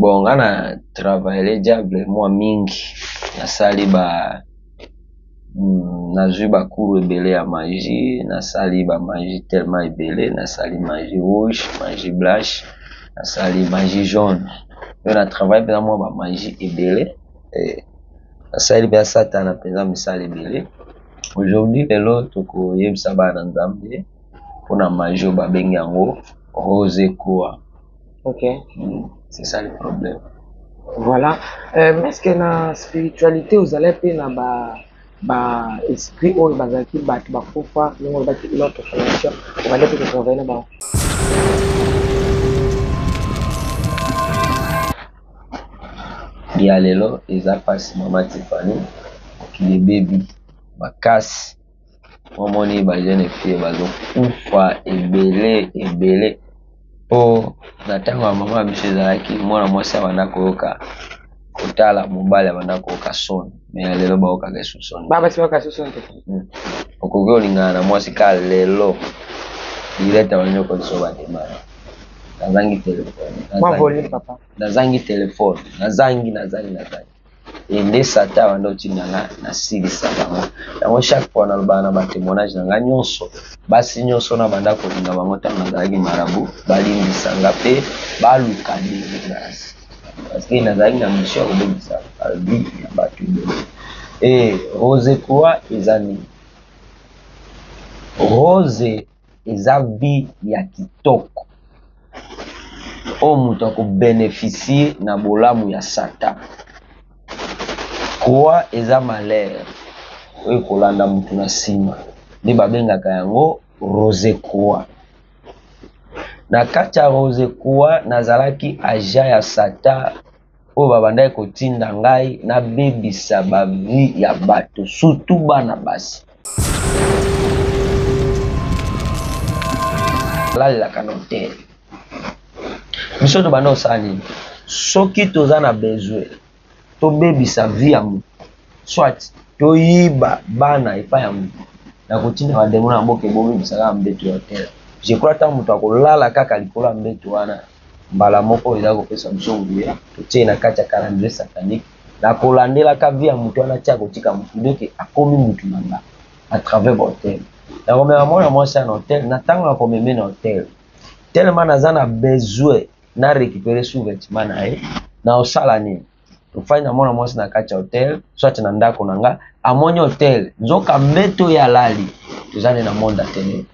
Bon nga na travaille diable mwa mingi nasali ba nazwi ba cours ebele ya magie, nasali ba magie tellement ebele, nasali magie rouge, magie blanche, nasali magie jaune pe na travaille mpenza mwa ba magie ebele nasali mpenza satana mpenza misala ebele. Aujourd'hui lelo tokoyebisa bana na Nzambe mpona magie oyo babengi yango rose croix. Ok. C'est ça le problème. Voilà. Mais est-ce que na spiritualité ozalaki mpe na ba esprit oyo bazalaki bato bakufa ndenge olobaki l'autre formation obandi mpe kotravaille na bango? Ya lelo eza mpasi mama Tiffany, mokili ebebi makasi. Omoni ba jeune fille bazokufa ebele ebele po na ntango ya mama biso ezalaki mwana mwasi abanda koyoka kotala mobali abanda koyoka soni, mais ya lelo bayokaka esu soni. Ba basi bayoka esu soni te. Okoki olingana na mwasi ka lelo direct abandi okolisa ba demande. Nazangi telefone. Mwa volume papa. Nazangi telefone, nazangi nazangi nazangi. E nde satan abanda otinda nga nasilisa bango. Yango chaque fois nalobaka na ba témoignage na nga nyonso, basi nyonso na banda kolinga bango ntango nazalaki marabout, balimbisa nga mpe baluka délivrance. Parce que nazalaki na mission ya kobebisa vie ya bato ebele. E Rose Croix eza nini? Rose eza vie ya kitoko oyo moto akobénéficie na bolamu ya satan. Croix eza malheur oyo ekolanda motu na nsima, nde babengaka yango Rose Croix. Na kati ya Rose Croix nazalaki agent ya satan oyo babandaki kotinda ngai nabebisa ba vie ya bato, surtout bana basi. Lalelaka na hotel. Biso tobanda kosala nini? Soki toza na besoin tobebisa vie ya motu, soit toyiba bana epai ya motu, na kotinda bademo na mboka ebobebisa kaka mbeto ya hotel. Je crois ntango moto akolala kaka likolo ya mbeto wana, mbala moko eza kopesa biso nguya, totie na kati ya calendrier satanique, na kolandelaka vie ya motu wana tia kotika motu donc akomi motu na nga à travers ba hotel. Nakomema mwana mwasi ya na hotel, na ntango nakomeme na hotel, tellement naza na besoin na récupérer sous-vêtement na ye, na osala nini? Tofandi na mwana mwasi na kati ya hotel, soit na ndako na nga, amoni hotel, nzoka mbeto ye alali, toza nde na monde ya ténèbres.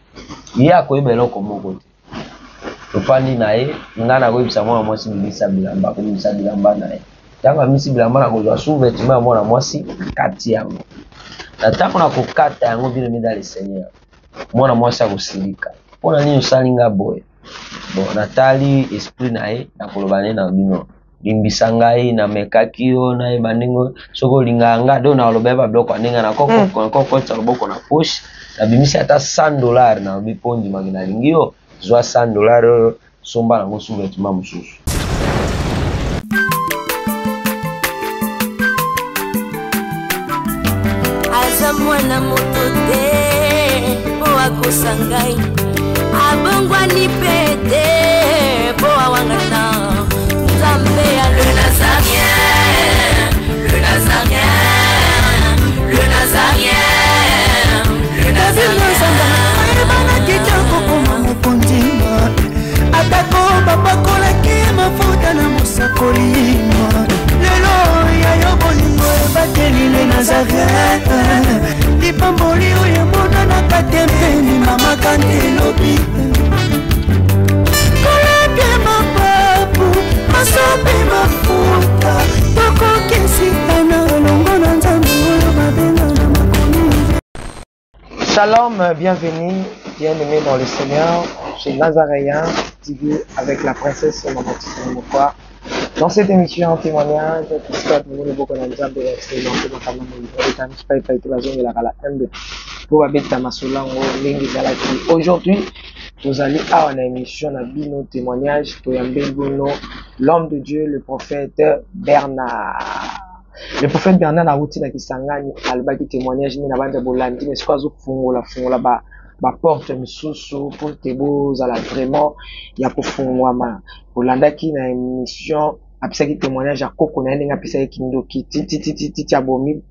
Ye akoyeba eloko moko te. Tofandi na ye, nga nakoyebisa mwana mwasi bimisa bilamba, akobimisa bilamba na ye. Ntango abimisi bilamba, nakozwa sous-vêtement ya mwana mwasi, kati yango. Na ntango nakokata yango, bien aimé dans le Seigneur, mwana mwasi akosilika. Mpona nini osali nga boye? Bon, natali esprit na ye, nakoloba nde na bino, limbisa ngai, namekaki yo, nayeba ndenge soki olingaka nga, donc nakoloba ye babiloko ya ndenge nakokotisa loboko na poche, nabimisi ata $100, nalobi mpo ndimaki nalingi yo, zwa $100 oyo, somba nango sous-vêtement mosusu. Aza mwana moto te mpo akosa ngai, abongwani pe te mpo awangana Nzambe ya le Nazarien, le Nazarien, le Nazarien, le Nazarien. Ayebanaki te kokoma mokonzi, atako bapakolaki mafuta na mosakoli. Lelo ya yo bolingo ebateli le Nazarien, lipamboli oyo emonanaka te mpeni mama kante elobi kolapia mapapu masope mafuta tokokesitana elongo na Nzambe oyo babenga na makomi. Shalom, bienvenue, bien-aimés dans le Seigneur, chez Nazaréen TV avec la princesse Maman Tiffany Mokwa. Dans cette émission témoignage, puisque nous nous beaucoup dans Nzambe excellent makambo na epai epai te bazongelaka la humble mpo babeta masolo yango ndenge ezalaki. Aujourd'hui tozali awa na émission na bino témoignage, toyambeli bino l'homme de Dieu, le prophète Bernard. Le prophète Bernard awuti na Kisangani, alobaki témoignage nde na banda bolandi, mais sikoyo azofungola fungola ba porte misusu pour te bozala vraiment ya kofungwama. Bolandaki na émission. Apesaki témoignage ya koko na ye ndenge apesaki kindoki tititititi abomi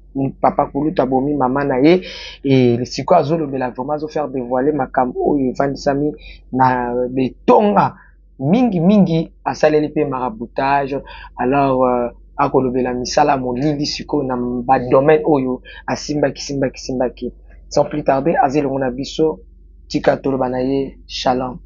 papa kulutu, abomi mama na ye. E sikoyo azolobela vraiment, azofaire dévoiler makambo oyo evandisami na betonga mingi mingi, asaleli mpe maraboutage. Alors akolobela misala molili sikoyo na badomaine oyo asimbaki simbaki simbaki. Sans plus tarder, aza elongo na biso, tika toloba na ye. Shalom.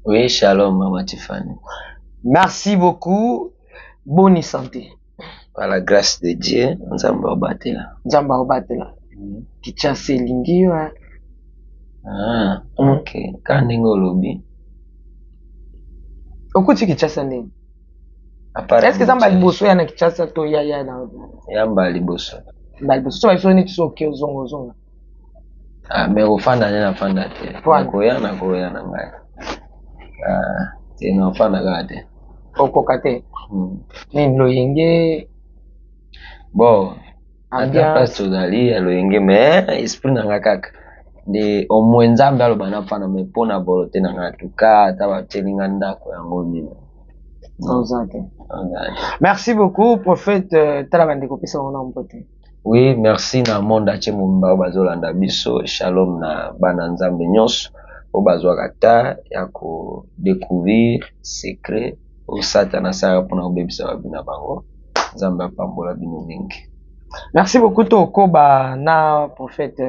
Oui, shalom, Maman Tiffany. Merci beaucoup. Bonne santé. Par la grâce de Dieu, Nzambe abatela. Nzambe abatela. Kinshasa elingi yo. Ah, ok. Ka ndenge olobi. Okuti Kinshasa ndenge? Est-ce que eza mbala liboso ya na Kinshasa to ya ya na? Ya mbala liboso. Mbala liboso. So biso neti so oke ozonga ozonga. Ah, mais kofanda nde nafanda te. Nakoya nakoya na ngai. Ah, te nafanda kaka te. Okoka te. Nini loyenge? Bon, ata place tozali ya loyenge, mais esprit na nga kaka nde au moins Nzambe aloba nafanda, mais mpo na volonté na nga, en tout cas ata batieli nga ndako yango nini. Oza te. Merci beaucoup prophète. Tala bandeko, pesa bango na mbote. Oui, merci na monde atie mobimba oyo bazolanda biso. Shalom na bana Nzambe nyonso oyo bazwaka ta ya kodécouvrir secret oyo Satana asalaka mpona kobebisa babi na bango. Nzambe apambola bino mingi. Merci beaucoup. Tokoba na prophète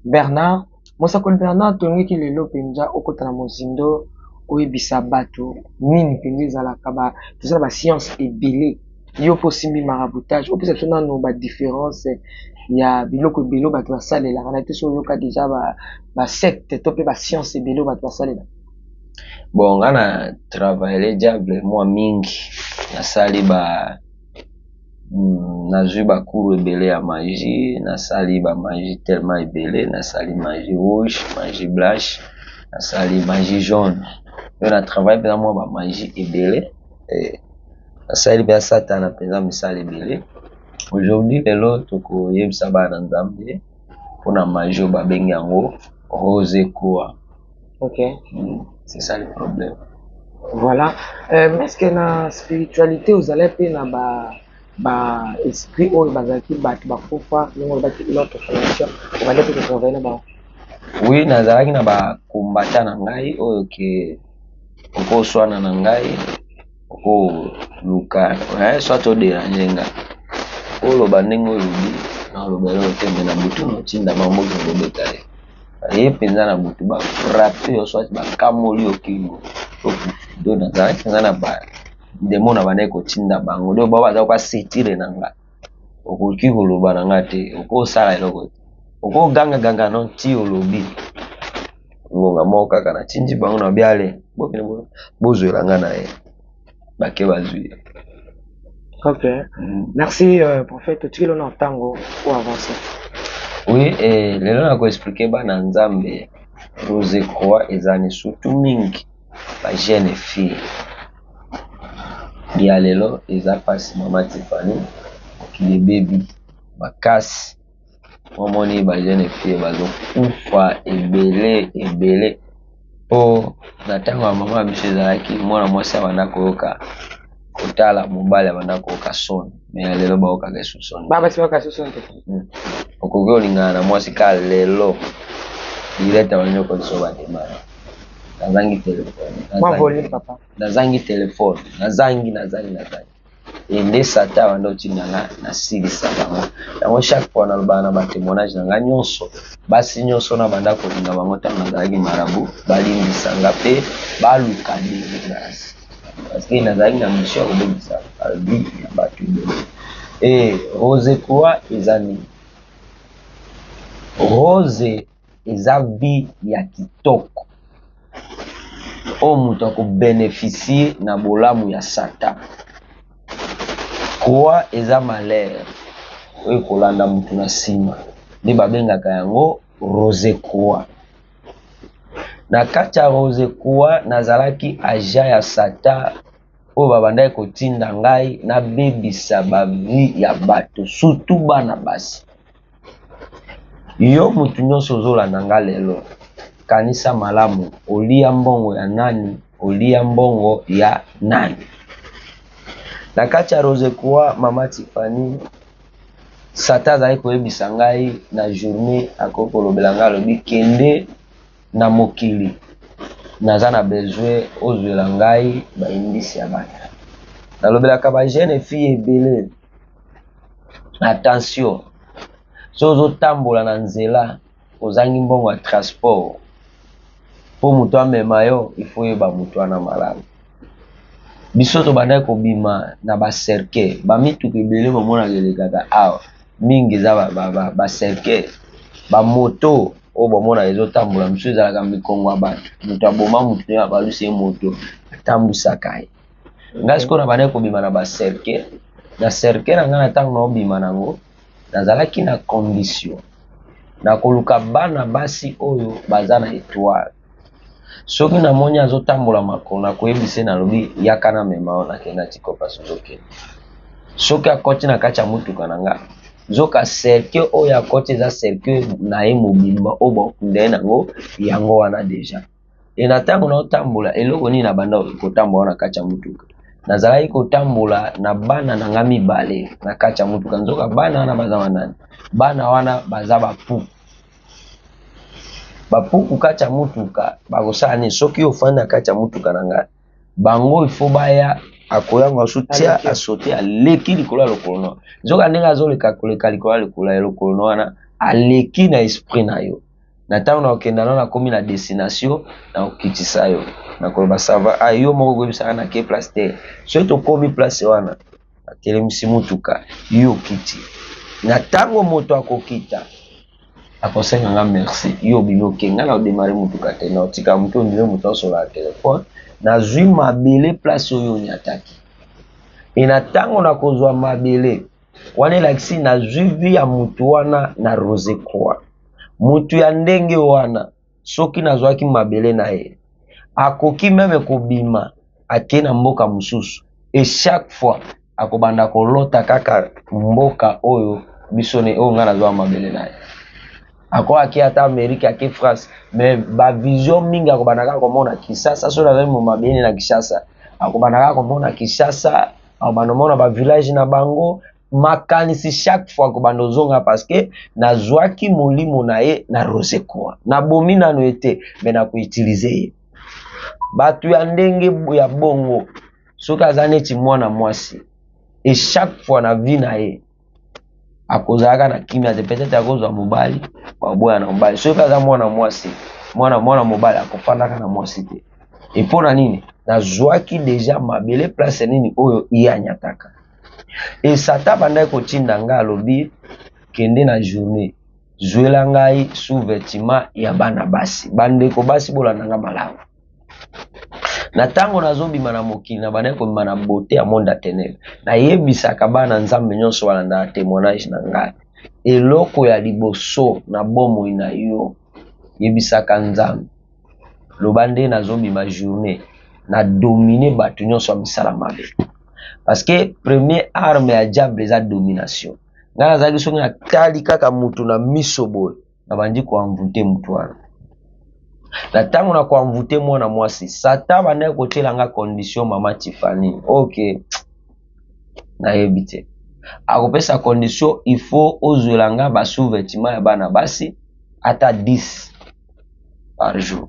Bernard. Mosakoli Bernard, tolingaki lelo mpenza okota na mozindo, oyebisa bato nini mpenza ezalaka ba toza na bascience ebele. Yo mpo osimbi maraboutage, opesa biso nano badifférence ya biloko ebele oyo bato basalelaka na te. So oyoka deja basecte to mpe bascience ebele oyo bato basalelaka. Bon, nga na travaille diable mwa mingi, nasali ba nazwi bacours ebele ya magie, nasali bamagie tellement ebele. Nasali magie rouge, magie blanche, nasali magie jaune. Oyo na travaille mpenza mwa bamagie ebele, nasali mpenza Satana mpenza misala ebele. Aujourd'hui, lelo tokoyebisa bana na Nzambe mpona magie oyo babengi yango rose croix. C'est ça le problème. Voilà. Mais est-ce que na spiritualité ozalaki mpe na ba esprit oyo bazalaki bato bakufa, ndenge olobaki l'autre formation, obandi mpe kotravaille na bango? Oui, nazalaki na bakombata na ngai oyo ke okoswana na ngai, okoluka soit odéranger nga, oloba ndenge olobi, naoloba eloko te, me na butu naotinda bango bokende kobeta ye ye mpenza na butu, bafrappe yo soit bakamoli yo kingo, okufi. Donc nazalaki mpenza na bademo na bandaki kotinda bango. Donc bao baza koasitire na nga, okoki koloba na nga te, okosala eloko te, okogangaganga no ti olobi ngonga moko kaka. Natindi bango na biale, bokende bozwela nga na ye, bake bazwi ye. Ok, merci prophète. Otikeli na ntango po avance. Oui, lelo nakoexpliquer bana Nzambe rose croix ezali surtout mingi bajeune fille ya lelo. Eza mpasi, mama Tiffany, mokili ebebi makasi. Omoni bajeune fille bazokufa ebele ebele, mpo na ntango ya mama ya biso ezalaki mwana mwasi abanda koyoka kotala mobali, abanda koyoka soni, me ya lelo baokaka esu soni. Basi bayoka esu soni te. Okoki olingana na mwasi ka lelo direct, abandi okolisa bademande: nazangi telefone, Mwa volume, papa. nazangi telefone, nazangi, nazangi, nazangi. E nde Satan abanda otinda nga nasilisa bango yango. Chaque fois nalobaka na batémoignage na ngai nyonso, basi nyonso na banda kolinga bango ntango nazalaki marabout, balimbisa nga mpe baluka délivrance, parce que nazalaki na mission ya kobebisa bavie ya bato ebele. E rose croix eza nini? Rose eza vie ya kitoko. Oyo moto akobeneficie na bolamu ya Satan. Croix eza malheur oyo ekolanda moto na nsima, nde babengaka yango rose croix. Na kati ya rose croix nazalaki agent ya Satan oyo babandaki kotinda ngai nabebisa ba vie ya bato, surtout bana basi. Yo mutu nyonso ozolanda nga lelo, kanisa malamu, olia mbongo ya nani, olia mbongo ya nani. Na kati ya Rose Croix, mama Tiffany, Satan azali koyebisa ngai na journée, akoki kolobela ngai, alobi kende na mokili, naza na besoin ozwela ngai ba indice ya bato. Nalobelaka ba jeune fille ebele, attention, soki ozotambola na nzela ozangi mbongo ya transport po moto amema yo, il faut oyeba moto wana malamu. Biso tobandaki kobima na ba cercueil, ba mituka ebele bomonaka elekaka awa, mingi eza ba cercueil, ba moto oyo bomonaka ezotambola, mosusu ezalaka mikongo ya bato, moto aboma moto naye abalusi ye moto atambwisaka ye. Ngai sikoyo nabandaki kobima na ba cercueil, na cercueil na ngai na ntango naobima nango, nazalaki na condition na koluka bana basi oyo baza na étoile. Soki namoni azotambola makolo, nakoyebisa ye, nalobi yaka na mema yo, nakende na tikopa sozokende. Soki akoti na kati ya motuka na nga, nzoka cercueil oyo akoti eza cercueil na ye mobimba oyo bakunda ye nango, yango wana deja. E na ntango naotambola, eloko nini nabanda kotambola na kati ya motuka? Nazalaki kotambola na bana na nga mibale na kati ya motuka. Nzoka bana wana baza banani? Bana wana baza bapuku. Bapuku kati ya motuka bakosala nini? Soki ofandi na kati ya motuka na nga, bango il faut baya, akoyango asotia, asote, aleki likolo ya lokolo na. Nzoka ndenge azoleka koleka likolo ya lokolo ya lokolo na wana, aleki na esprit na yo. Na ntango na okenda na nakomi na destination, na okitisa yo, na koloba ça va, ah, yo moko koyebisaka na ke place te. Soki tokomi place wana, atelemisi motuka, yo okiti. Na ntango moto akokita, akosenga nga merci, yo obimi oke, nga na odemare motuka te, na otika moto ondire moto asola na telefone, nazwi mabele place oyo onyataki. E na ntango nakozwa mabele wana, elakisi nazwi vie ya motu wana na Rose Croix. Motu ya ndenge wana, soki nazwaki mabele na ye, akoki meme kobima ake na mboka mosusu, et chaque fois akobanda kolota kaka mboka oyo biso ne oyo nga nazwa mabele na ye. Ako ake ata Amérique, ake France, mais ba vision mingi akobanda kaka komona Kinshasa. Soki nazali mo mabele na Kinshasa, akobanda kaka komona Kinshasa, akobanda komona ba village na bango, makanisi chaque fois akobanda ozonga, parce que nazwaki molimo na ye na Rose Croix. Nabomi nano ye te, mais nakoutilize ye. Bato ya ndenge ya bongo, soki aza neti mwana mwasi, et chaque fois na vie na ye akozalaka na kimia te, peut-être akozwa mobali, baboya na mobali. Soki aza mwana mwasi, mwana mobali akofandaka na mwasi te. E mpo na nini? Nazwaki deja mabele place nini oyo ye anyataka. E Satan bandaki kotinda ngai, alobi kende na journée, zwela ngai sous-vêtement ya bana basi. Bandeko basi, bolanda nga malamu. Na ntango nazobima na mokili, na bandaki kobima na beauté ya monde ya ténèbres. Nayebisaka bana Nzambe nyonso balandaka témoignage na ngai, eloko ya liboso na bomoi na yo, yebisaka Nzambe, loba nde nazobima journée, na domine bato nyonso ya misala mabe, parce que premier arme ya diable eza domination. Ngai nazalaki, soki natali kaka mutu na miso boye, nabandi koenvoûter mutu wana. Na ntango na koenvoûter mwana mwasi, Satan bandaki kotiela nga condition. Mama Tiffany, ok, nayebi te, akopesa condition, il faut ozwela nga ba sous-vêtement ya bana basi ata 10 par jour.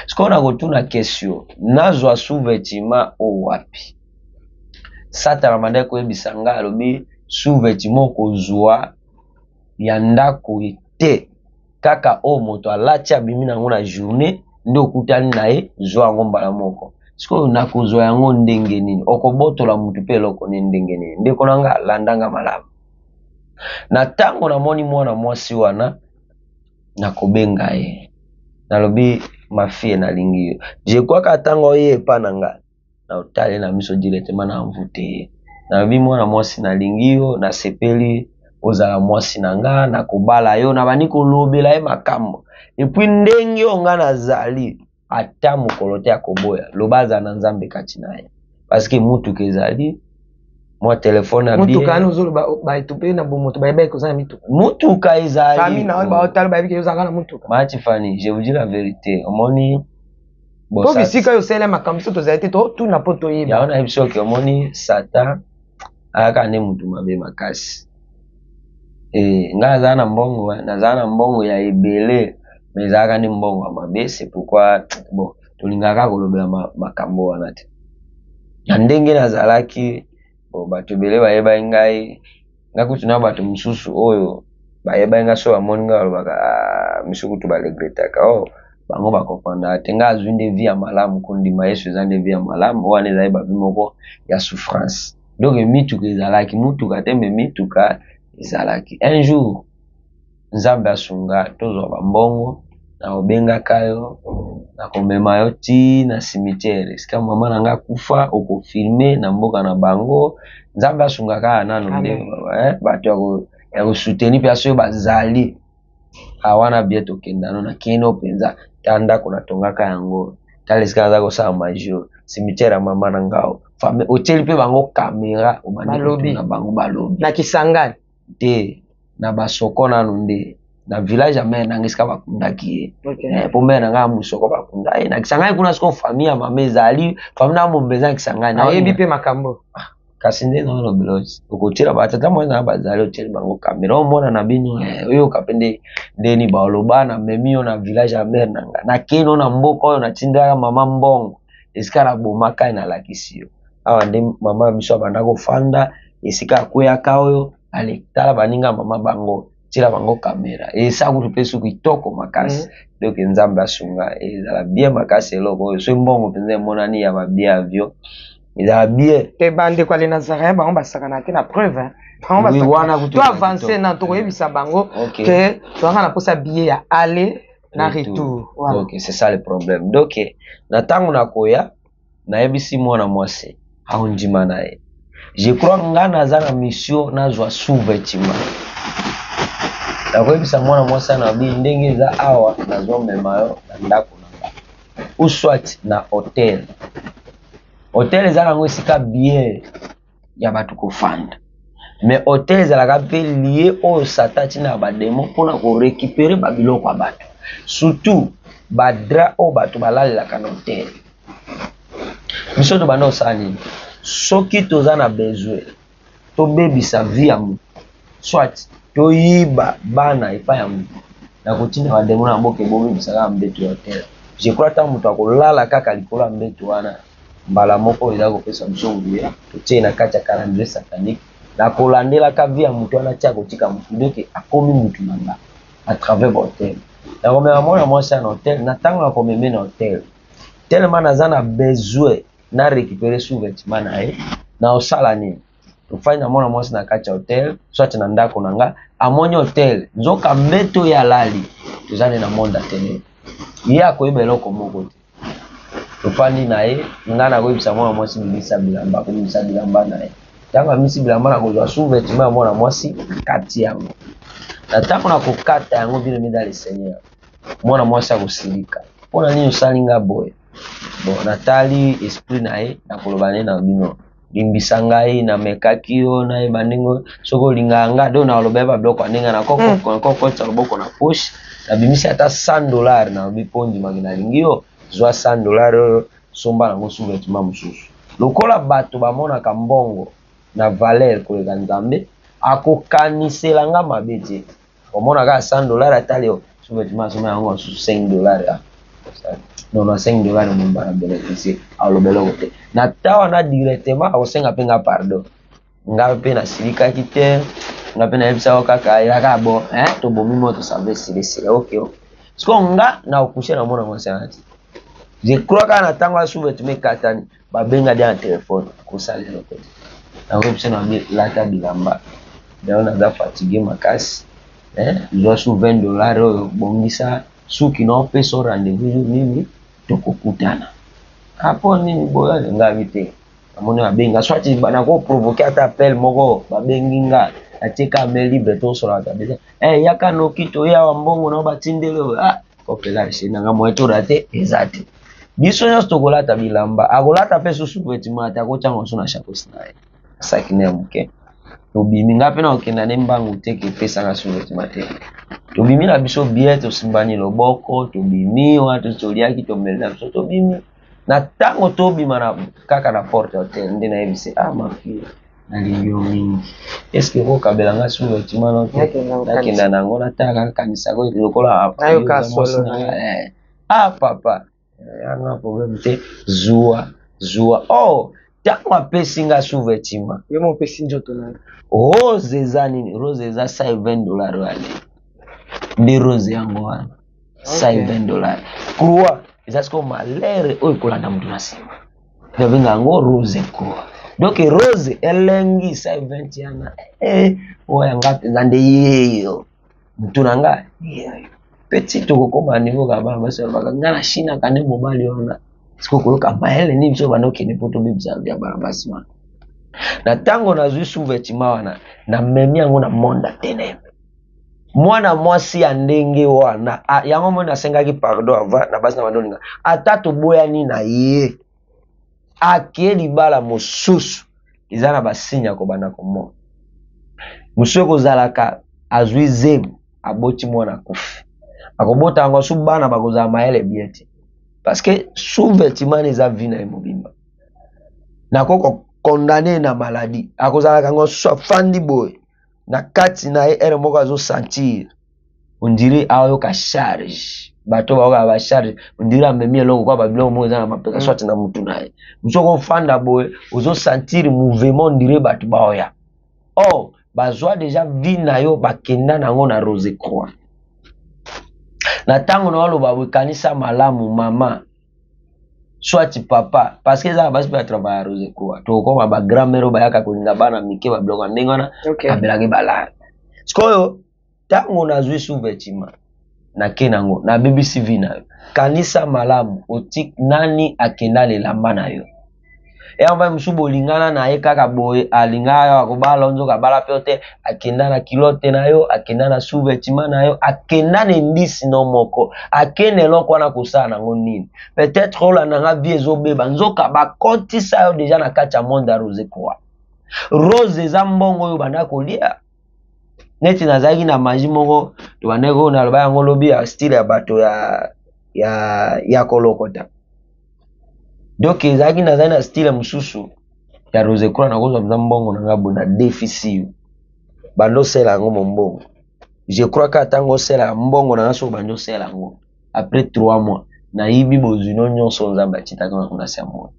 Sikoyo nakotuna question, nazwa sous-vêtement oyo wapi? Satana abandaki koyebisa nga, alobi sous-vêtement okozwa ya ndako te, kaka oyo moto alati abimi nango na journée nde okutani na ye, zwa yango mbala moko. Sikoyo nakozwa yango ndenge nini? Okobotola motu mpe eloko nini ndenge nini? Ndeko na nga, landanga malamu. Na ntango namoni mwana mwasi wana, nakobenga ye, nalobi Ma fille, nalingi yo. Je crois kaka ntango oye epa na nga, na otali na miso directement, na envoûte ye. Nalobi: mwana mwasi, nalingi yo, nasepeli ozala mwasi na nga, nakobala yo. Nabandi kolobela ye makambo. Et puis ndenge oyo nga nazali, ata mokolo te akoboya. Loba azala na Nzambe kati na ye, parce que mutuka ezali, mwa telefone ya Motuka wana ozoloba, bato mpe na bomoto bayebaki koza na mituka? Mutuka ezali. Famille na oyo baotala bayebi ozalaka na motuka? Mati Fani, je vous dis la vérité, omoni. Mpo bisika oyo osala makambo, biso tozali te, totuna mpo toyeba. Yango nayebi soki omoni Satan ayaka nde mutu mabe makasi. Ngai nazala na mbongo, nazala na mbongo ya ebele, mais ezalaka nde mbongo ya mabe. C'est pourquoi, bon, tolingaka kolobela makambo wana te. Na ndenge nazalaki, bon, bato ebele bayebaki ngai. Nga kutu na bato mosusu oyo bayebaki ngai, so bamoni ngai balobaka: ah, misu kutu baregretaka. O bango bakomprendaka te. Ngai azwi nde vie ya malamu. Kondima Yesu eza nde vie ya malamu. Wana ezali ba vie moko ya souffrance. Donc mituka ezalaki, mutuka te, mais mituka ezalaki. Un jour Nzambe asunga, tozwa bambongo, nakobengaka yo, nakomema yo ti na cimetière esika mama na nga akufa, okofilmer na mboka na bango. Nzambe asunga kaka nano nde bato ya kosoutenir mpe soki bazali awana bie, tokenda no nakei no mpenza. Ta ndako natongaka yango, tala esika naza kosala magie, cimetière ya mama na ngao. Otieli mpe bango kamera, obandi kotuna bango, balobi. Na Kisangani? Te, na basoko nanu nde na village ya mère nanga esika bakundaki ye. Po mère na ngai ya mosoko bakunda ye na Kisangani kuna. Sikoyo famille ya mama ezali, famille na mombe eza na Kisangani. Nayebi mpe makambo. Kasi nde naolobela, okotiela batata mwana na bazali, otieli bango kamera, omona na bino, oyoka mpe nde ndeni baloba. Namemi yo na village ya mère na ngai, nakei no na mboka oyo natindaka mama mbongo, esika nabomaka ye. Nalakisi yo awa nde mama biso abanda kofanda, esika akweyaka oyo. Ale, tala baninga mama bango, tiela bango kamera, esa kutu mpe suki kitoko makasi. Donc Nzambe asunga, ezala bien makasi. Eloko oyo soki mbongo mpenza emonani ya babie avion, ezala bien. Te, bandeko ya Nazaréen, bango basakana te na preuve. Wana to avance na tokoyebisa bango ke toyanga na mposa billet ya aller na retour. Voilà. Ok, c'est ça le problème. Donc na ntango nakoya, nayebisi mwana mwasi, aondima na ye. Je crois nga naza na mission, nazwa sous-vêtement. Nakoyebisa mwana mwasi ana bi ndenge eza awa, nazomema yo na ndako na nga ou soit na hotel. Hotel eza nango esika bien ya bato kofanda, mais hotel ezalaka mpe lieu oyo Satan atinaka bademo mpona korécupérer babiloko ya bato, surtout badraps oyo bato balalelaka na hotel. Biso tobanda kosala nini? Soki toza na besoin tobebisa vie ya motu, soit toyiba bana epai ya motu, nakotinda bademo na mboka ebobebisa kaka mbeto ya hotel. Je crois ntango moto akolala kaka likolo ya mbeto wana, mbala moko eza kopesa biso nguya, totie na kati ya calendrier satanique, nakolandelaka vie ya motu wana tia kotika motu. Donc akomi motu na nga à travers bahotel. Nakomema mwana mwasi ya na hotel. Na ntango nakomeme na hotel, tellement naza na besoin na récupérer sous-vêtement na ye, na osala nini? Tofandi na mwana mwasi na kati ya hotel, soit na ndako na nga. Amoni hotel, nzoka mbeto oyo alali toza nde na monde ya ténèbre. Ye akoyeba eloko moko te. Tofandi na ye, nga nakoyebisa mwana mwasi: bimisa bilamba. Akobimisa bilamba na ye. Ntango abimisi bilamba, na kozwa sous-vêtement ya mwana mwasi kati yango. Na ntango na kokata yango, bien aimé dans le Seigneur, mwana mwasi akosilika: mpona nini osali nga boye? Bon, natali esprit na ye, nakoloba nde na bino: limbisa ngai, namekaki yo, nayeba ndenge soki olingaka nga. Donc nakoloba ye babiloko ya ndenge nakokotisa loboko na poche, nabimisi ata 100 dollar, nalobi: mpo ndimaki nalingi yo, zwa 100 dollar oyo, somba nango sous-vêtement mosusu. Lokola bato bamonaka mbongo na valeur koleka Nzambe, akokanisela nga mabe te. Omona kaka 100 dollar, atali yo sous-vêtement, asomba yango mosusu 5 dollar. Ah, non, na 5 dollar momba na bénéficier, aloba eloko te. Na ta wana directement akosenga mpe nga pardon. Nga mpe nasilikaki te, nga mpe nayebisako kaka elaka bo tobomi moto, ça va, esilisila. Ok, sikoyo nga na okushe na mona mwasi wana te. Je crois kaka na ntango ya sous-vêtement ekatani, babenga dia na telefone, kosala eloko te. Nakoyebisa na bi: lata bilamba yango, naza fatigué makasi, zwa su 20 dollar oyo, bongisa. Suki na opesa yo rendez-vous jour nini tokokutana. Apo nini boye ngabi te. Namoni babengi nga soit nako provoquer ata appel moko babengi nga natie ka main libre tosolaka deja. Eh yaka noki toye awa mbongo na batindeli oyo. Ah kopela chez nanga moyen to rater eza te. Biso nyonso tokolata bilamba, akolata pe susu vêtement te, akotia yango na chapeau na ye. Saki na ya moke. Tobimi nga pe na kokenda ne mbangu te ke epesanga sous vêtement te. Tobimi na biso bien, tosimbani loboko, tobimi wana toliaki tomeli na biso tobimi. Na ntango tobima na kaka na porte ya hotel nde nayebisi ah ma fille nalingi yo mingi, est-ce que okokabela nga sous vêtement no te? Nakenda na yango natala nakanisa ko lokola ah papa yanga problème te, zua zua. Oh ntango apesi nga sous-vêtement yo mo opesi nzoto na yo. Rose eza nini? Rose eza $120 wana nde rose yango wana $120. Croix eza sikoyo malere oyo ekolanda moto na nsima, babenga yango rose croix. Donc rose elengi 120 yana oyo yanga mpenza nde yeyo motu na nga yeyo petit. Tokokoma niveau kaka bana basi balobaka nga na shinaka nde mobali wana. Sikoyo koyoka mayele nini biso banda okende mpo tobebisa ya bana basi wana. Na ntango nazwi sous-vêtement wana, namemi yango na monde ya ténèbres. Mwana mwasi ya ndenge wana yango moi nasengaki pardon avant na basi na bandolinga, ata toboyani na ye ake libala mosusu eza na basigne ya kobanda komona. Mosusu ekozalaka azwi zemi, aboti mwana akufi, akobota yango su bana bakozala mayele bien te, parce que sous-vêtement eza vie na ye mobimba. Nako condamner na maladie, akozalaka yango su afandi boye na kati na ye heure moko azosentir on dirait ayoka charge, bato bayoka ba charge, on dirait amemi eloko kwa babiloko moko eza na mapeka soit na mutu na ye. Mosusu okofanda boye ozosentir mouvement, on dirait bato baoya. Or bazwa deja vie na yo, bakenda nango na rose croix. Na ntango na oloba boye, kanisa malamu mama soit papa, parce que eza na basi mpe batravaille ya rose croix. Tokokoma ba grand mère oyo bayaka kolinga bana mike babiloko ya ndenge wana, kabelaki balare. Sikoyo ntango nazwi sous-vêtement nake nango nabebisi vie na yo, kanisa malamu oti nani akenda lelamba na yo. Yango mosusu bolingana na ye kaka boye, alingaka yo akobala nzoka abala mpe te, akenda na kilote na yo, akenda na sous-vêtement na yo, akenda na indisi no moko, akende eloko wana kosala nango nini. Peut-être olanda nga vie ezobeba, nzoka bakotisa yo deja na kati ya monde ya rose croix. Rose eza mbongo oyo banda kolia. Neti nazalaki na magie moko tobandaki oyo naloba yango lobi ya style ya bato ya kolokota. Donc ezalaki nazali na style mosusu ya rose croix, nakozwa mpenza mbongo na nga boye na déficit bando osala yango mombongo. Je crois que ntango osala mbongo na nga soki bando osala yango après 3 mois nayibi bozwi no nyonso Nzambe atitaka nga kuna se ya moi.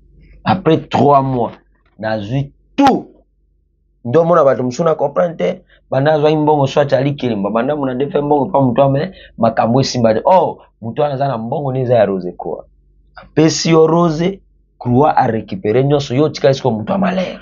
Après 3 mois nazwi tout. Ndio mona bato mosusu na comprendre te, banda azwaki mbongo soit ali kelemba, banda mona defe mbongo pa moto ame makambo esimba te. Oh, moto wana aza na mbongo ne eza ya rose croix, apesi yo rose croix a récupérer nyonso, yo otikali sikoyo moto ya malheur.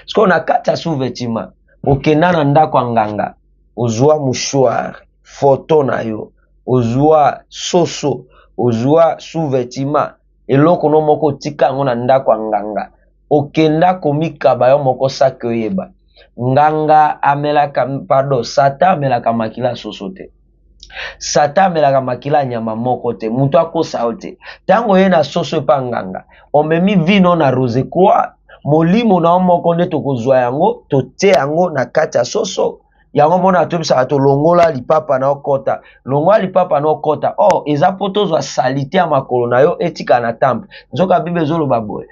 Sikoyo na kati ya sous-vêtement okenda na ndako ya nganga, ozwa mouchoir photo na yo, ozwa soso, ozwa sous-vêtement, eloko no moko otika yango na ndako ya nganga, okenda komikaba yo moko saki oyeba. Nganga amelaka, pardon, Satan amelaka makila ya soso te. Satan amelaka makila ya nyama moko te. Moto akosa yo te. Tango ye na soso epa nganga, omemi vino na rose croix, molimo na yo moko nde tokozwa yango, totie yango na kati ya soso. Yango mona tobisaka tolongola lipapa na okota, longola lipapa na okota. Oh, eza po tozwa salite ya makolo na yo etika na temple. Nzoka Bible ezoloba boye,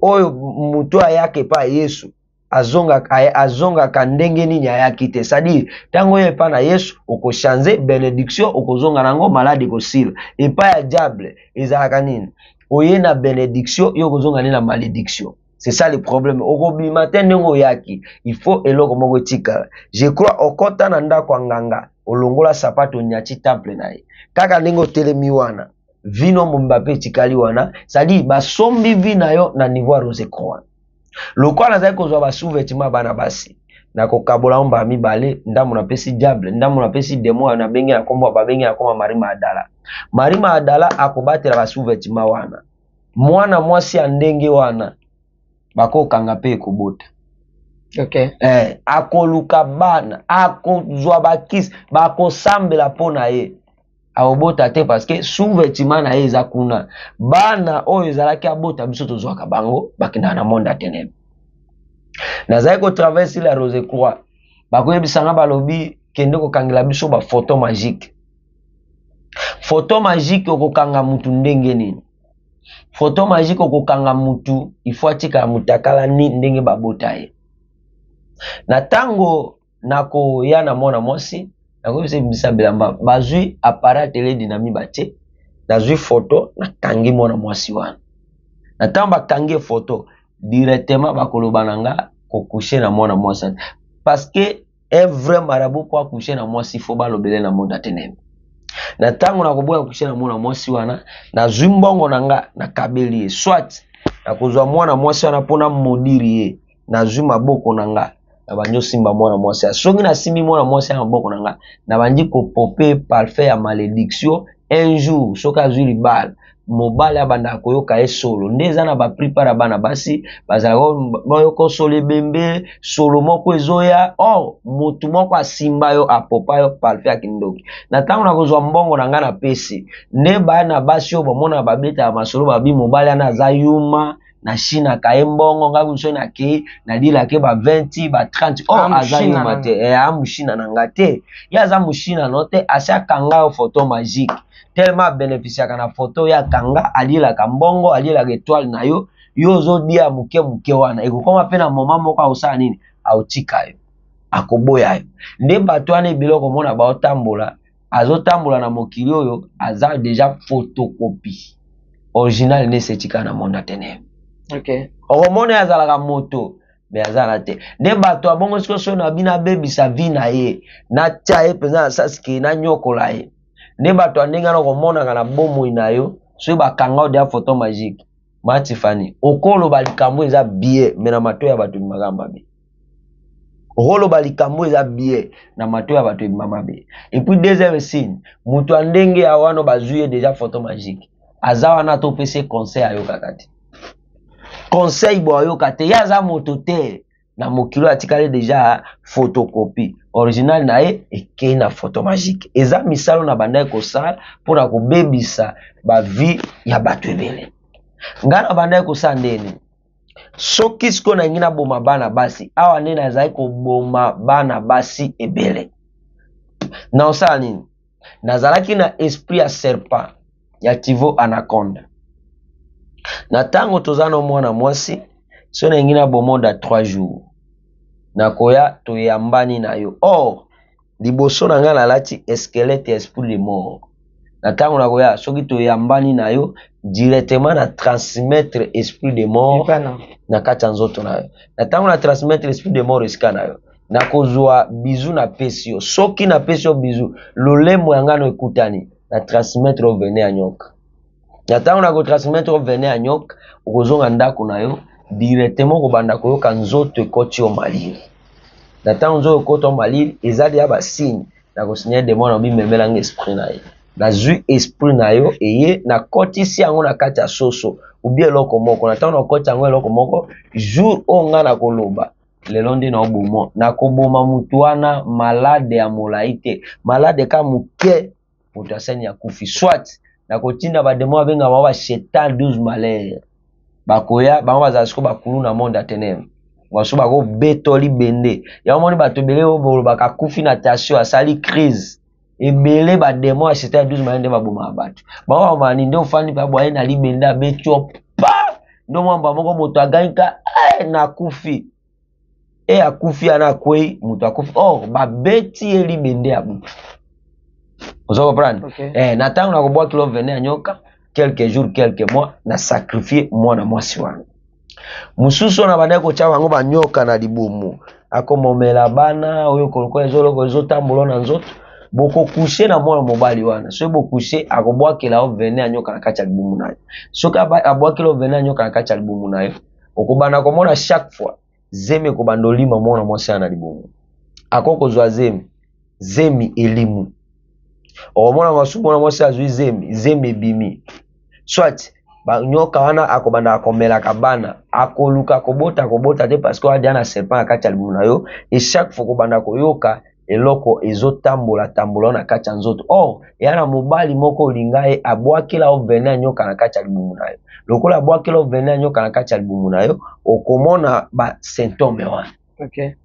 oyo moto ayaka epa Yesu azongaka ndenge nini ayaki te. C'est-à-dire ntango oyo epa na Yesu okochange bénédiction, okozonga nango malade ekosila. Epa ya diable ezalaka nini? Oye na bénédiction, yo okozonga nini na malédiction. C'est ça le problème. Okobima te ndenge oyaki. Il faut eloko moko etikala. Je crois okota na ndako ya nganga, olongola sapato nyati temple na ye. Kaka ndenge otelemi wana, vino mobimba pe etikali wana, c'est-à-dire basombi vi na yo na niveau ya rose croix. Lokola nazali kozwa ba sous-vêtements bana basi, Nakokabola yango mbala mibale, ndambo napesi diable, ndambo napesi demo, nabengi na kombo, babengi na kombo Marie Magdala. Marie Magdala akobatela ba sous-vêtements wana. Mwana mwasi ya ndenge wana bakokanga mpe ekobota. Okay. Akoluka bana, akozwa bakisi, bakosambela mpo na ye. Akobota te parce que sous-vêtement na ye eza kuna. Bana oyo ezalaki abota biso tozwaka bango, bakendaka na monde ya ténèbres. Nazali ko travailler sur la Rose Croix. Bakoyebisa nga balobi kende kokangela biso ba photo magique. Photo magique okokanga mutu ndenge nini? Photo magique okokanga mutu, il faut atikala mutakala ni ndenge babota ye. Na tango nakoya na mwana mwasi, nakoyebisa ebimisa bilamba, bazwi appareil tele dynamique batie, nazwi photo nakangi mwana mwasi wana. Na tango bakangi photo directement bakoloba na nga kokoucher na mwana mwasi parce que un vrai marabout po akoucher na mwasi faut balobele na monde ya ténèbres. Na tango nakoboya kokoucher na mwana mwasi wana, nazwi mbongo na nga nakabeli ye, soit nakozwa mwana mwasi wana mpona modiri ye, nazwi maboko na nga nabandi osimba mwana mwasi. Soki nasimbi mwana mwasi ya maboko na nga, nabandi kopope parfum ya malédiction. Un jour soki azwi libala, mobali abandaka koyoka ye solo. Nde eza na ba plupart ya bana basi bazalaka bayoka solo ebembe, solo moko ezoya, or motu moko asimba yo apopa yo parfum ya kindoki. Na ntango nakozwa mbongo na nga napesi, nde bana basi oyo bamonaka babetaka masolo, babi mobali wana aza yuma, na Chine kaye mbongo nga kuso na ke na dila ke ba 20 ba 30, oh, aza yuma te, a mushina na nga te, ye aza mushina no te, asi akanga yo photo magique tellement bénéficiaka na photo ya kanga, alielaka mbongo, alielaka étoile na yo, yo ozodia moke moke wana ekokoma pe na moment moko akosala nini, aotika yo, akoboya yo. Nde bato wana ebele okomona baotambola, azotambola na mokili oyo aza déjà photocopie original nde setika na monde ya ténèbres. Okay. Okomona ye azalaka moto mais azala te. Nde bato ya bongo sikoyo soki na bino abebisa vie na ye, natia ye mpenza na sasike, nanyokola ye. Nde bato ya ndenge wana okomonaka na bomoi na yo soki bakanga yo deja photo magique. Ma Tiffany, okoloba likambo eza bien mais na matoyi ya bato ebimaka mabe. Okoloba likambo eza bien na matoyi ya bato ebima mabe. Et puis deuxième signe, moto ya ndenge ya wana bazwi ye déjà photo magique. Aza wana to pese conseil ayokaka te. Conseil bo ayoka te, ye aza moto te. Na mokilo atikali déjà photocopie original na ye ekei na photo magique. Eza misalo na bandaki kosala mpona kobebisa ba vie ya bato ebele. Ngai na bandaki kosala ndeni soki sikoyo nalingi naboma bana basi, awa nde nazali koboma bana basi ebele. Na osala nini? Nazalaki na esprit ya serpent ya Tivo Anaconda. Na tango toza na mwana mwasi, so nalingi naboma da 3 jours, nakoya toyambani na yo. Or liboso na ngai nalati squelette ya esprit de mort. Na tango nakoya soki toyambani na yo directement na transmettre esprit de mort na kati ya nzoto na yo. Na tango na transmettre esprit de mort esika na yo, nakozwa bizu napesi yo. Soki napesi yo bizu, lolemo ya ngano ekutani na transmettre au venin ya nyoka. Na tango na ko transmettre au venin ya nyoka, okozonga ndako na yo directement kobanda koyoka nzoto ekoti yo malili. Na tango nzoto ekoti yo malili, eza deja ba signe na kosigner demon na bimemela nga esprit na ye. Nazwi esprit na yo eye nakotisi yango na kati ya soso ou bien eloko moko. Na tango nakoti yango eloko moko, jour oyo nga nakoloba lelo nde naoboma, nakoboma mutu wana malade ya molai te, malade ka moke moto asani akufi. Soit nakotinda ba demon abenga bango ba shetan 12 malheur, bakoya bango bazala sikoyo bakulu na monde ya ténèbres, baso bakobeta libende. Yango moni bato ebele oyo bolobaka akufi na tension, asali crise ebele, ba demon ya shetan 12 malheur nde babomaka bato. Bango babomaka nini? Nde ofandi mpe aboye na libende abeti yo pa ndo mwamba moko moto agangika nakufi, akufi ana akwei, moto akufi. Or babeti ye libende ya butu. Ozo comprendre? Okay. Na tango nakobwaki lo venin ya nyoka, quelques jours quelques mois na sacrifier mwana mwasi wana. Mosusu wana bandaki kotia bango banyoka na libumu, akomomela bana oyo koloko ezoloko ezotambola na nzoto. Bokokushe na mwana mobali wana, soki bokushe akobwakela yo venin ya nyoka na kati ya libumu na yo. Soki abwakela yo venin ya nyoka na kati ya libumu na yo, okobanda komona chaque fois Zemi ekobanda olima mwana mwasi wana na libumu. Akoki kozwa zemi, zemi elimu. Okomona masumu mwana mwasi azwi zemi, zemi ebimi. Soit banyoka wana akobanda komelaka bana, akoluka kobota, akobota te parce que wana na serpent na kati ya libumu na yo, et chaque fois kobanda koyoka eloko ezotambola tambola na kati ya nzoto. Or eya na mobali moko olinga ye, abwakela yo venin ya nyoka na kati ya libumu na yo. Lokola abwakela yo venin ya nyoka na kati ya libumu na yo, okomona ba symptôme wana.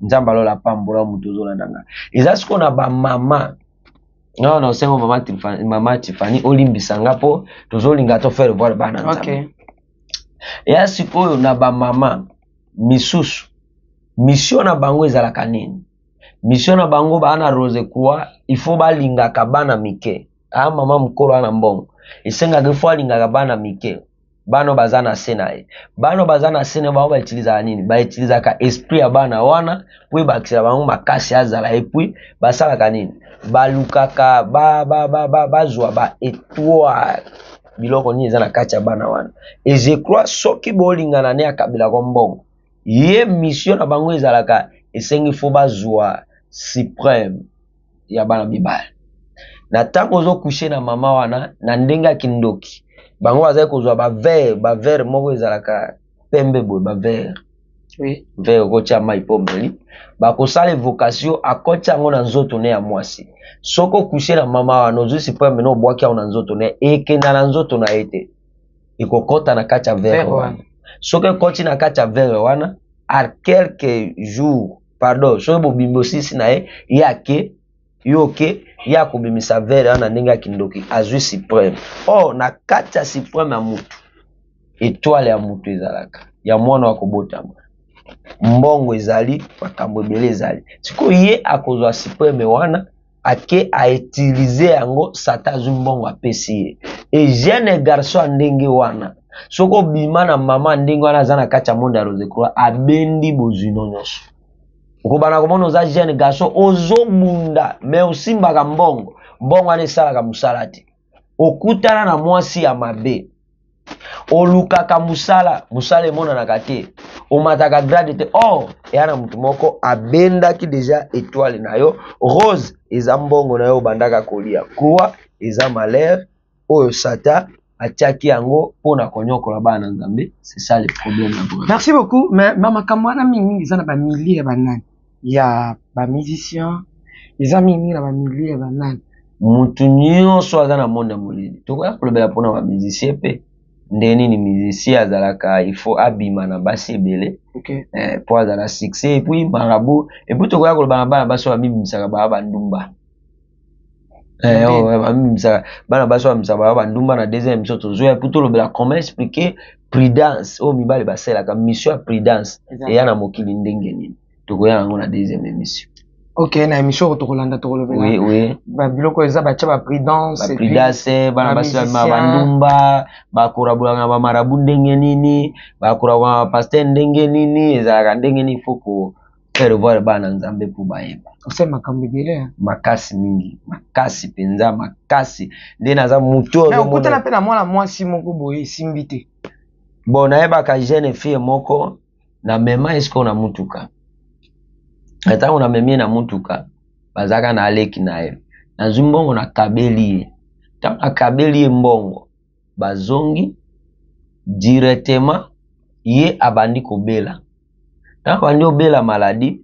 Nzambe alola pambola moto ozolanda nga. Eza sikoyo na ba mama. Non, non, sengo mama Tiffany, mama Tiffany olimbisa nga po tozolinga to faire voir bana Nzambe. Eya sikoyo na ba mama misusu, mission na bango ezalaka nini? Mission na bango ba na Rose Croix, il faut balingaka bana mike. Ah, mama mokolo ana mbongo. Esengaka il faut alingaka bana mike. Bana baza na se na ye. Bana baza na se na ye, bango ba utilisaka nini? Ba utilisaka esprit ya bana wana po ebakisela bango makasi azala. Et puis basalaka nini? Balukaka bazwa ba étoile, biloko nini eza na kati ya bana wana. Et je crois soki bolingana ne akabelaka mbongo, ye mission na bango ezalaka esengi fo bazwa suprême ya bana mibale. Na ntango ozo coucher na mama wana na ndenge ya kindoki, bango bazali kozwa ba verre, ba verre moko ezalaka pembe boye, ba verre. Verre okotia mai po omeli, bakosala évocation, akotia yango na nzoto ne ya mwasi. Soki ocoucher na mama wana, ozwi suprême na obwaki yango na nzoto ne, ekenda na nzoto na ye te, ekokota na kati ya verre Verre wana. wana. Soki ekoti na kati ya verre wana, à quelques jours, pardon, soki bobimbi osisi na ye, ye ake, yo oke, ye akobimisa verre wana ndenge ya kindoki, azwi suprême. Or, na kati ya suprême ya mutu, étoile ya mutu ezalaka, ya mwana wa kobotama. Mbongo ezali, makambo ebele ezali. Sikoyo ye akozwa suprême wana, ake a utiliser yango, Satan azwi mbongo apesi ye. Et jeune garçon ya ndenge wana, soki obima na mama ndenge wana aza na kati ya monde ya Rose Croix, abendi bozwi no nyonso. Okobana komona oza jeune garçon, ozobunda, mais osimbaka mbongo. Mbongo wana esalaka mosala te. Okutana na mwasi ya mabe. Olukaka mosala, mosala emonanaka te. Omataka grade te. Or, eya na motu moko abendaki déjà étoile na yo. Rose eza mbongo na yo obandaka kolia. Croix eza malheur oyo Satan atiaki yango mpona konyokola bana na Nzambe. C'est ça le problème na bango. Merci beaucoup. Mais mama makambo wana mingi mingi eza na ba milliers ya banani, ya ba musiciens, eza mingi mingi na ba milliers ya banani. Mutu nyonso aza na monde ya molili. Tokoya kolobela mpona ba musiciens pe. Nde nini musicien azalaka, il faut abima na basi ebele. Po azala succès, et puis marabout, et puis tokoya koloba na bana basi oyo bamibimisaka baya bandumba. Oh, bamibimisaka, bana basi oyo bamibimisaka baya bandumba na deuxième émission tozoya, et puis tolobela comment expliquer prudence oyo mibali basalelaka, mission ya prudence eya na mokili ndenge nini. Tokoya yango na deuxième émission. Ok, na émission oyo tokolanda, tokolobela. Oui, oui. Ba biloko eza batia ba prudence, Ba et puis prudence, bana ba basi ba musiciens. bandumba, bakorabolaka na ba marabout ndenge nini, bakorabolaka na ba pasteur ndenge nini, ezalaka ndenge nini, faut ko faire voir bana Nzambe po bayeba. Osali makambo ebele, hein? Makasi mingi, makasi penza, makasi. Nde naza mutu oyo Mais ozomona. okutana pe na mwana mwasi moko boye esimbi te. Bon, nayebaka jeune fille moko na mema esiko na mutuka. Na ntango na memi na mutuka, bazalaka na aleki na ye. Nazwi mbongo na kabeli ye. Ntango na kabeli ye mbongo, bazongi directement, ye abandi kobela. Ntango abandi kobela maladie,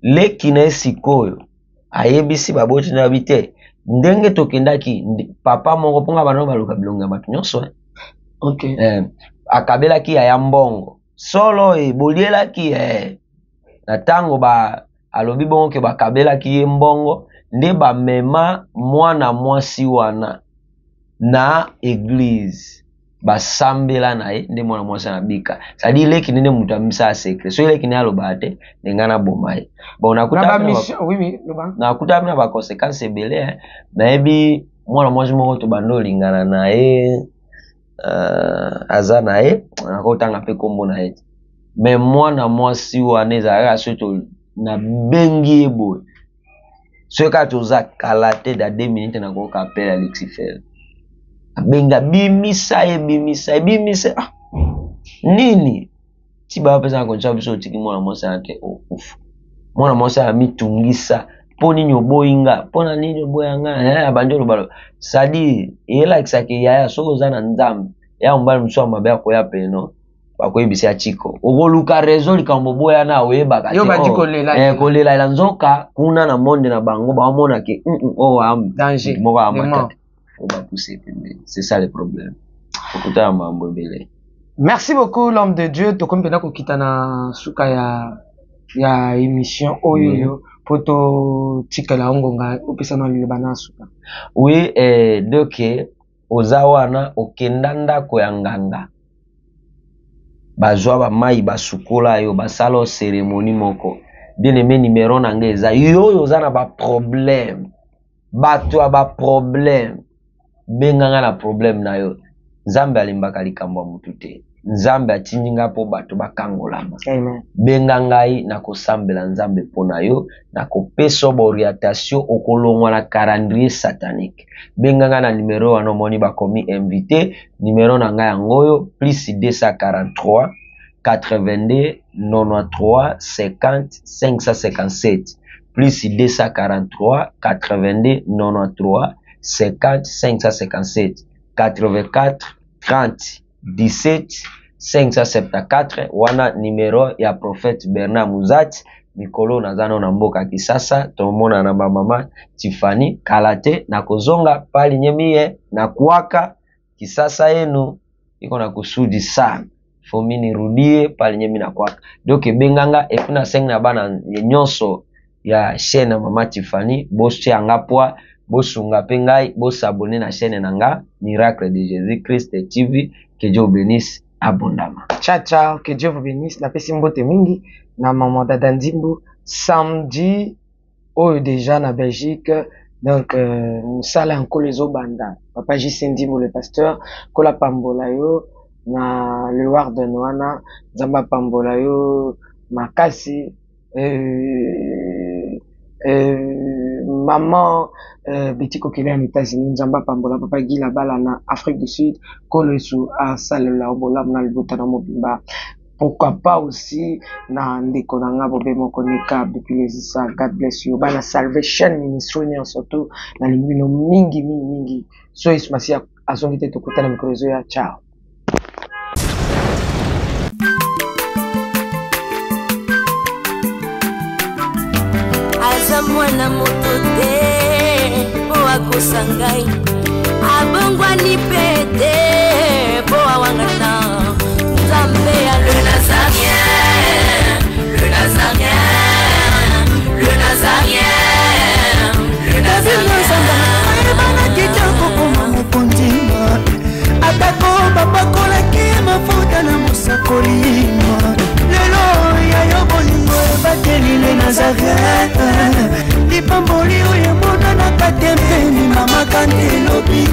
leki na ye sikoyo ayebisi baboti na ye te, ndenge tokendaki, papa moko mponga bana baluka bilongi ya bato nyonso, hein. Akabelaki yaya mbongo. Solo e, bolielaki, Na ntango ba alobi bongo ke bakabelaki ye mbongo, nde bamema mwana mwasi wana na église. Basambela na ye, nde mwana mwasi wana abika. C'est-à-dire leki nde moto amisa ya secret. Soki leki nde alobaka te, nde ngai naboma ye. Bon, nakuta Na ba pe na ba mission, oui, oui, loba. nakuta pe na ba conséquences ebele, hein. Nayebi mwana mwasi moko tobanda olingana na ye, aza na ye, nakotanga pe kombo na ye te. Mais mwana mwasi wana ezalaka soki nabengi ye boye, soki kaka toza kala te, da 2 minutes nakoyoka appel ya Lucifer. Abenga, bimisa ye, bimisa ye, bimisa ye. Ah, nini? Ti bapesa na condition biso otiki mwana mwasi wana te, okufa. Mwana mwasi amitungisa mpo nini oboyi nga, mpo na nini oboya nga, abandi oloba c'est-à-dire eyelakisaka yaya soki oza na Nzambe ya mobali mosusu ya mabe akoya peno bakoyebisa ya chiko okoluka raison likambo oboya na oyebaka te oh, kolela nzoka kuna na monde na bango baomona ke oyo danger moko ya matata bapuse pembeni. C'est ça le problème, okutana mambo ebele. Merci beaucoup, l'homme de Dieu. Tokomi mpena kokita na suka ya émission oyo yo mpo totikala yo ngonga opesa na liloba na suka. Oui, donc oza wana okenda ndako ya nganga, bazwa bamai, basukola yo, basala cérémonie moko. Bien aimé, numéro na ngai eza yo oyo oza na baproblème, bato ya baproblème, benganga na problème na yo. Nzambe alembaka likambo ya motu te. Nzambe atindi nga mpo bato bakangolama. Benga ngai, nakosambela Nzambe mpo na yo, nakopesa baorientation, okolongwa na calendrier satanique. Benga ngai na numero wana omoni bakomi invité. Numero na ngai yango oyo: plus 243 82 93 50 557, plus 243 82 93 50 557, 84 30 17 574. Wana numero ya prophète Bernard Muzati. Mikolo naza nano na mboka Kisasa, tomona na bamama Tifani kala te, nakozonga pali nyemie na kuaka Kisasa yenu iko na kusudi sana, fo mi nirudie pale nye mi nakwaka. Donc ebenganga et puis nasengi na bana nyonso ya chaîne ya mama Tifani, botia nga poa, bosunga mpe ngai, bosabone na chaîne na nga Miracle de Jésus Christ TV. Que Dieu vous bénisse abondamment. Ciao ciao, que Dieu vous bénisse. Napesi mbote mingi na mama Dada Ndimbu, samedi oyo déjà na Belgique. Donc mosala ya Nkolo ezobanda. Papa JC Ndimbu le pasteur, Nkolo apambola yo na le warden wana, Nzambe apambola yo makasi. Maman Betty Kokele ya États-Unis, Nzambe apambola. Papa Guy Labala na Afrique du Sud, Nkolo Yesu asalela bolamu na libota na mobimba. Pourquoi pas aussi na ndeko na nga bobe moko nika depuis les Isa. God bless you. Bana Salvation Ministry nyonso surtout, nalingi bino mingi mingi mingi. So Yesu Masiya azongi te, tokutana mikolo ezoya. Ciao. Aza mwana moto te mpo akosa ngai, abongwani mpe te mpo awangana Nzambe ya le Nazarien, le Nazarien, le Nazarien, le Nazarien. Ayebanaki te kokoma mokonzi, atako bapakolaki mafuta na mosakoli. Lelo ya yo bolingo ebateli le Nazaret, lipamboli oyo emonanaka te mpeni mama kante elobi.